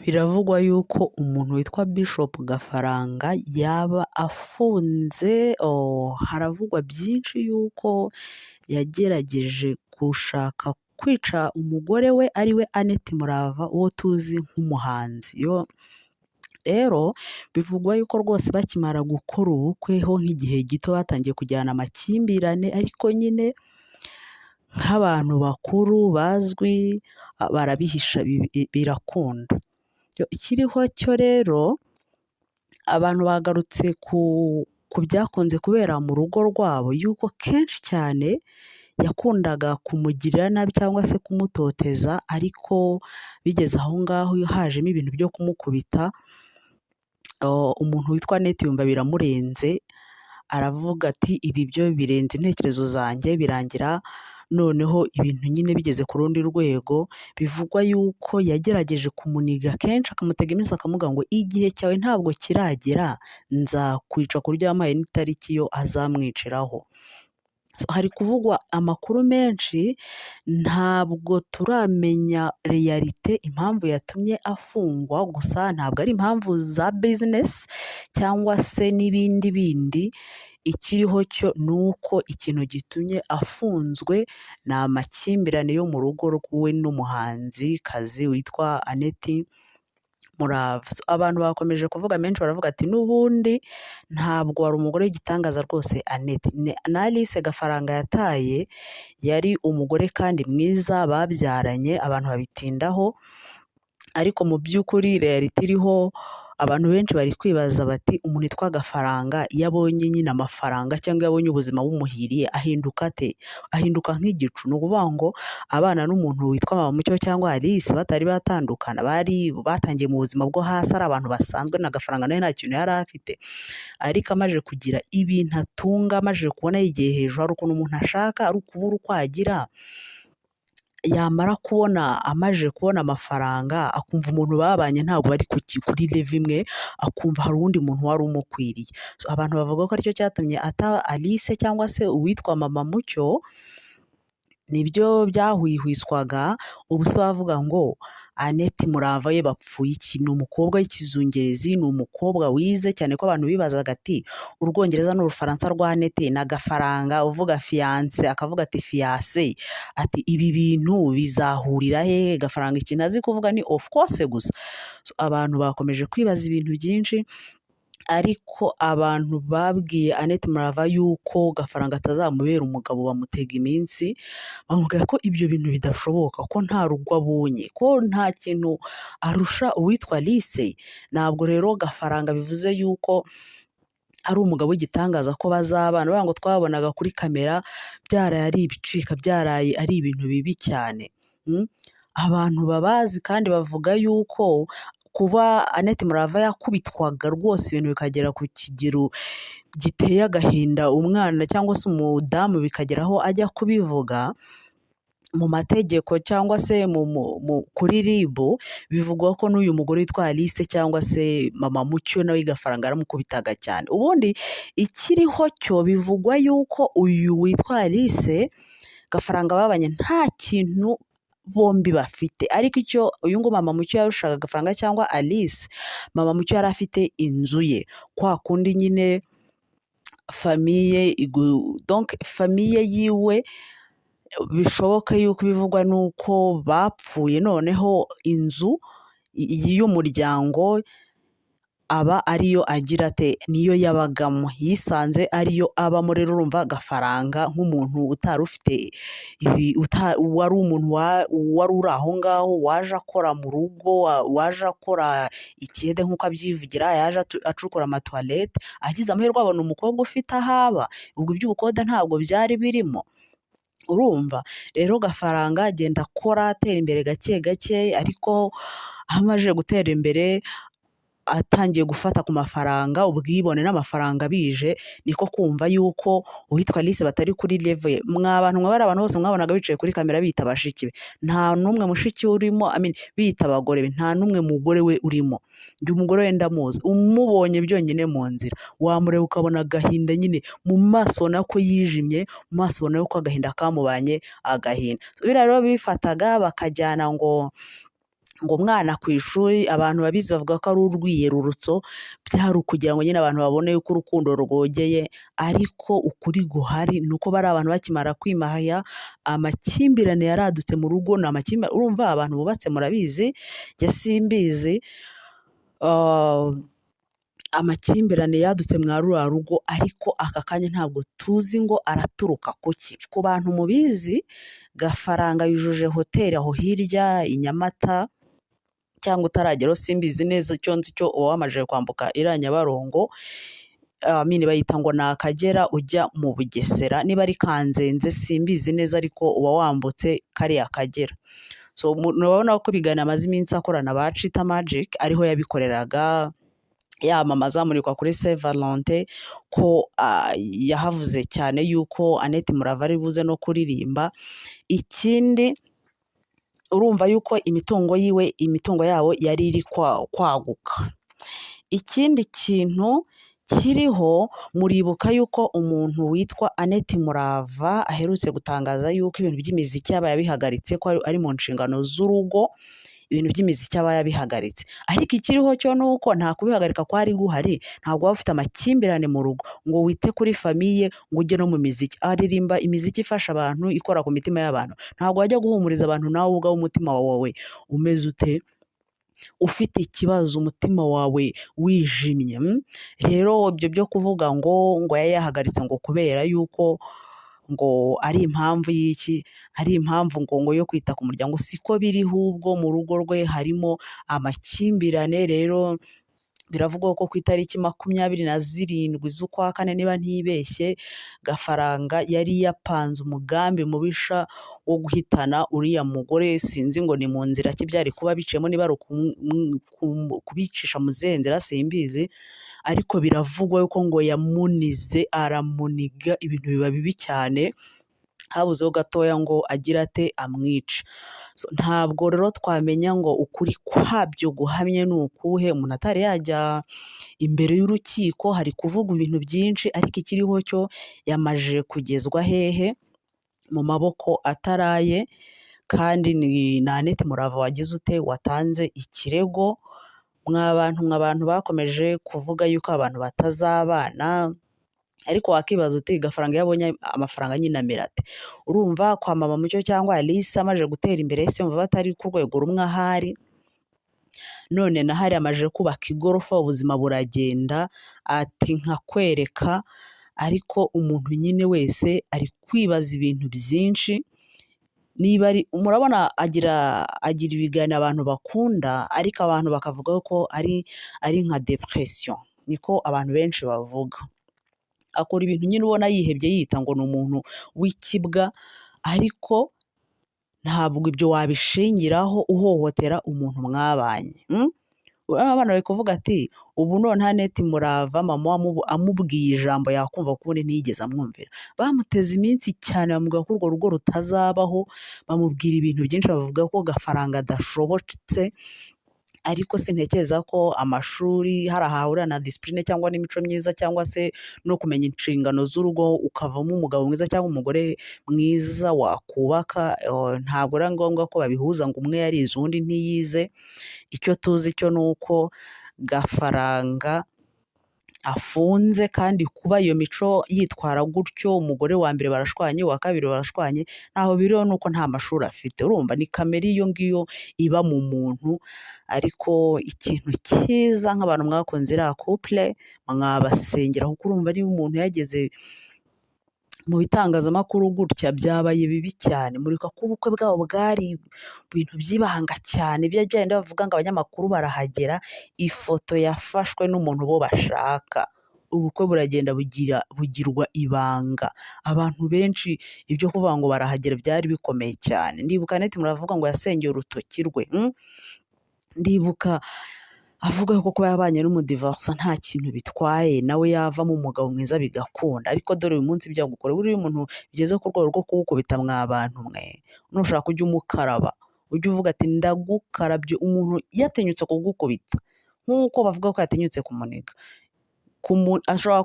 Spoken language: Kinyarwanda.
Biravugwa yuko umuntu witwa Bishop Gafaranga yaba afunze. Haravugwa byinshi yuko yagerageje gushaka kwica umugore we, ariwe Annette Murava, uwo tuzi nk'umuhanzi. Rero bivugwa yuko rwose bakimara gukora ubukwe ho nk'igihe gito batangiye kujyana amakimbirane, ariko nyine nk'abantu bakuru bazwi barabihisha, birakunda. Ikiriho cyo rero, abantu bagarutse ku byakunze kubera mu rugo rwabo, yuko kenshi cyane yakundaga kumugirira nabi cyangwa se kumutoteza, ariko bigeze aho ngaho hajemo ibintu byo kumukubita, umuntu witwa Annette yumva biramurenze, aravuga ati: "Ibi byo birenze intekerezo zanjye." Birangira noneho ibintu nyine bigeze ku rundi rwego. Bivugwa yuko yagerageje kumuniga kenshi, akamutega iminsi, akamubwira ngo: "Igihe cyawe ntabwo kiragera, nzakwica," ku buryo yamuhaye n'itariki yo azamwiciraho. Hari kuvugwa amakuru menshi, ntabwo turamenya réalité impamvu yatumye afungwa, gusa ntabwo ari impamvu za business cyangwa se n'ibindi bindi. Ikiriho cyo ni uko ikintu gitumye afunzwe ni amakimbirane yo mu rugo rwe n'umuhanzikazi witwa Annette Murava. Abantu bakomeje kuvuga menshi, baravuga ati: "N'ubundi ntabwo wari umugore w'igitangaza rwose Annette." Na Alice Gafaranga yataye yari umugore kandi mwiza babyaranye, abantu babitindaho, ariko mu by'ukuri réalité iriho, abantu benshi bari kwibaza bati: "Umuntu witwa Gafaranga iyo abonye nyine amafaranga cyangwa iyo abonye ubuzima bumuhiriye ahinduka ate?" Ahinduka nk'igicu. Ni ukuvuga ngo abana n'umuntu witwa Mama Mucyo cyangwa Alice batari batandukana, bari batangiye mu buzima bwo hasi ari abantu basanzwe, na Gafaranga nawe nta kintu yari afite, ariko amaze kugira ibintu atunga, amaze kubona yigiye hejuru, hari ukuntu umuntu ashaka ari ukubura uko agira, yamara kubona, amaze kubona amafaranga, akumva umuntu babanye ntabwo bari kuri level imwe, akumva hari uwundi muntu wari umukwiriye. Abantu bavuga ko aricyo cyatumye ata Alice cyangwa se uwitwa Mama Mucyo, nibyo byahwihwiswaga. Ubu se wavuga ngo Annette Murava ye bapfuye iki? Ni umukobwa w'ikizungerezi, ni umukobwa wize cyane, ko abantu bibazaga ati: "Urwongereza n'Urufaransa rwa Annette na Gafaranga uvuga fiancé, akavuga ati fiancé, ati ibi bintu bizahurira hehe?" Gafaranga ikintu azi kuvuga ni "of course" gusa. Abantu bakomeje kwibaza ibintu byinshi, ariko abantu babwiye Annette Murava yuko Gafaranga atazamubera umugabo, bamutega iminsi, bamubwira ko ibyo bintu bidashoboka, ko nta rugo abonye, ko nta kintu arusha uwitwa Alice. Ntabwo rero Gafaranga bivuze yuko ari umugabo w'igitangaza ko bazabana. Baravuga ngo twabonaga kuri kamera byaraye ari ibicika, byaraye ari ibintu bibi cyane. Abantu babazi kandi bavuga yuko kuba Annette Murava yakubitwaga rwose ibintu bikagera ku kigero giteye agahinda, umwana cyangwa se umudamu bikagera aho ajya kubivuga mu mategeko cyangwa se kuri RIB, bivugwa ko n'uyu mugore witwa Alice cyangwa se Mama Mucyo nawe Gafaranga yaramukubitaga cyane. Ubundi ikiriho cyo, bivugwa yuko uyu witwa Alice, Gafaranga babanye nta kintu bombi bafite, ariko icyo uyu nguyu Mama Mucyo yarushaga Gafaranga cyangwa Alice, Mama Mucyo yari afite inzu ye, kwa kundi nyine famille, donc famille yiwe, bishoboka yuko ibivugwa ni uko bapfuye, noneho inzu y'umuryango aba ariyo agira ate, niyo yabagamo, yisanze ariyo abamo. Rero urumva Gafaranga nk'umuntu utari ufite ibi, wari umuntu wari uri aho ngaho, waje akora mu rugo, waje akora ikiyede nk'uko abyivugira, yaje acukura amatoilette, agize amahirwe abona umukobwa ufite aho aba, ubwo iby'ubukode ntabwo byari birimo. Urumva rero Gafaranga agenda akora, atera imbere gake gake, ariko aho amaze gutera imbere, atangiye gufata ku mafaranga, ubwibone n'amafaranga bije, niko kumva yuko uwitwa Alice batari kuri level ye. Mwa bantu mwe, bari abantu bose mwabonaga bicaye kuri kamera bita bashiki be, nta n'umwe mushiki we urimo, I mean, bita abagore be, nta n'umwe mugore we urimo. Njye umugore we ndamuzi, umubonye byonyine mu nzira wamureba ukabona agahinda nyine mu maso, ubona ko yijimye mu maso, ubona ko agahinda kamubanye agahinda. Biriya rero bifataga bakajyana ngo Ngo umwana ku ishuri, abantu babizi bavuga ko ari urwiyerurutso, byari ukugira ngo nyine abantu babone yuko urukundo rwogeye, ariko ukuri guhari ni uko bari abantu bakimara kwimahaya, amakimbirane yaradutse mu rugo, ni amakimbirane, urumva abantu bubatse murabizi, njye simbizi, amakimbirane yadutse mwa ruriya rugo, ariko aka kanya ntabwo tuzi ngo araturuka kuki. Ku bantu mubizi, Gafaranga yujuje hoteli aho hirya i Nyamata, cyangwa utarageraho simbizi neza, icyo nzi cyo uba wamajije kwambuka iriya Nyabarongo, mini bayita ngo ni Akagera ujya mu Bugesera, niba ari Kanzenze simbizi neza, ariko uba wambutse kariya Kagera. So murabona ko ibiganiro amaze iminsi akorana ba Chita Magic ariho yabikoreraga, yamamaza amurikwa kuri Saint Valentin, ko yahavuze cyane yuko Annette Murava ari buze no kuririmba. Ikindi urumva yuko imitungo yiwe, imitungo yabo yari iri kwaguka. Ikindi kintu kiriho, muribuka yuko umuntu witwa Annette Murava aherutse gutangaza yuko ibintu by'imiziki yaba yabihagaritse, ko ari mu nshingano z'urugo, ibintu by'imiziki aba yabihagaritse. Ariko ikiriho cyo ni uko nta kubihagarika kwari guhari, ntabwo waba ufite amakimbirane mu rugo ngo wite kuri famille ngo ujye no mu miziki. Aririmba imiziki ifasha abantu, ikora ku mitima y'abantu. Ntabwo wajya guhumuriza abantu nawe ubwawe umutima wawe umeze ute, ufite ikibazo, umutima wawe wijimye. Rero ibyo byo kuvuga ngo yari yahagaritse ngo kubera yuko ngo ari impamvu y'iki, ari impamvu ngo yo kwita ku muryango, siko biri, ahubwo mu rugo rwe harimo amakimbirane. Rero biravugwa ko ku itariki 27 z'ukwa kane, niba ntibeshye, Gafaranga yari yapanze umugambi mubisha wo guhitana uriya mugore. Sinzi ngo ni mu nzira ki byari kuba biciyemo, niba ari kubicisha mu zihe nzira simbizi, ariko biravugwa yuko ngo yamunize, aramuniga, ibintu biba bibi cyane, habuzeho gatoya ngo agire ate, amwice. Ntabwo rero twamenya ngo ukuri kwabyo guhamye ni ukuhe, umuntu atari yajya imbere y'urukiko, hari kuvugwa ibintu byinshi, ariko ikiriho cyo yamajije kugezwa hehe, mu maboko ataraye, kandi ni na Annette Murava wagize ute, watanze ikirego. Mwa bantu mwe, abantu bakomeje kuvuga yuko abantu batazabana, ariko wakibaza uti Gafaranga iyo abonye amafaranga nyine amera ate? Urumva kwa Mama Mucyo cyangwa Alice amaze gutera imbere, ese yumva batari ku rwego rumwe ahari? None na hariya amaze kubaka igorofa, ubuzima buragenda, ati nkakwereka. Ariko umuntu nyine wese ari kwibaza ibintu byinshi, niba ari murabona agira ibiganiro abantu bakunda, ariko abantu bakavuga ko ari nka depression, niko abantu benshi bavuga. Akora ibintu nyine ubona yihebye, yita ngo ni umuntu w'ikibwa, ariko ntabwo ibyo wabishingiraho uhohotera umuntu mwabanye. Abana bari kuvuga ati ubu noneho Annette Murava mama amubwiye ijambo yakumva, kuko ubundi ntiyigeze amwumvira. Bamuteze iminsi cyane, bamubwira ko urwo rugo rutazabaho, bamubwira ibintu byinshi, bavuga ko Gafaranga adashobotse, ariko sintekereza ko amashuri hari ahahurira na discipline cyangwa n'imico myiza, cyangwa se no kumenya inshingano z'urugo ukavamo umugabo mwiza cyangwa umugore mwiza wakubaka. Ntabwo ari ngombwa ko babihuza ngo umwe yarize undi ntiyize. Icyo tuzi cyo ni uko Gafaranga afunze, kandi kuba iyo mico yitwara gutyo, umugore wa mbere barashwanye, uwa kabiri barashwanye, ntaho biriho nuko nta mashuri afite. Urumva ni kamere iyo ngiyo iba mu muntu. Ariko ikintu cyiza nk'abantu mwakunze iriya couple, mwabasengera, kuko urumva niba umuntu yageze mu bitangazamakuru gutya byabaye bibi cyane. Muribuka ko ubukwe bwabo bwari ibintu by'ibanga cyane, bya bindi bavuga ngo abanyamakuru barahagera, ifoto yafashwe n'umuntu bo bashaka. Ubukwe buragenda bugirwa ibanga, abantu benshi ibyo kuvuga ngo barahagera byari bikomeye cyane. Ndibuka Annette muravuga ngo yasengeye urutoki rwe, ndibuka avuga ko kuba yabanye n'umudivorce nta kintu bitwaye, nawe yavamo umugabo mwiza bigakunda. Ariko dore uyu munsi ibyo agukora, buriya umuntu bigeze ku rwego rwo kugukubita, mwa bantu mwe, nushaka ujye umukaraba, ujye uvuga ati ndagukarabye. Umuntu yatinyutse kugukubita nk'uko bavuga ko yatinyutse kumuniga, ashobora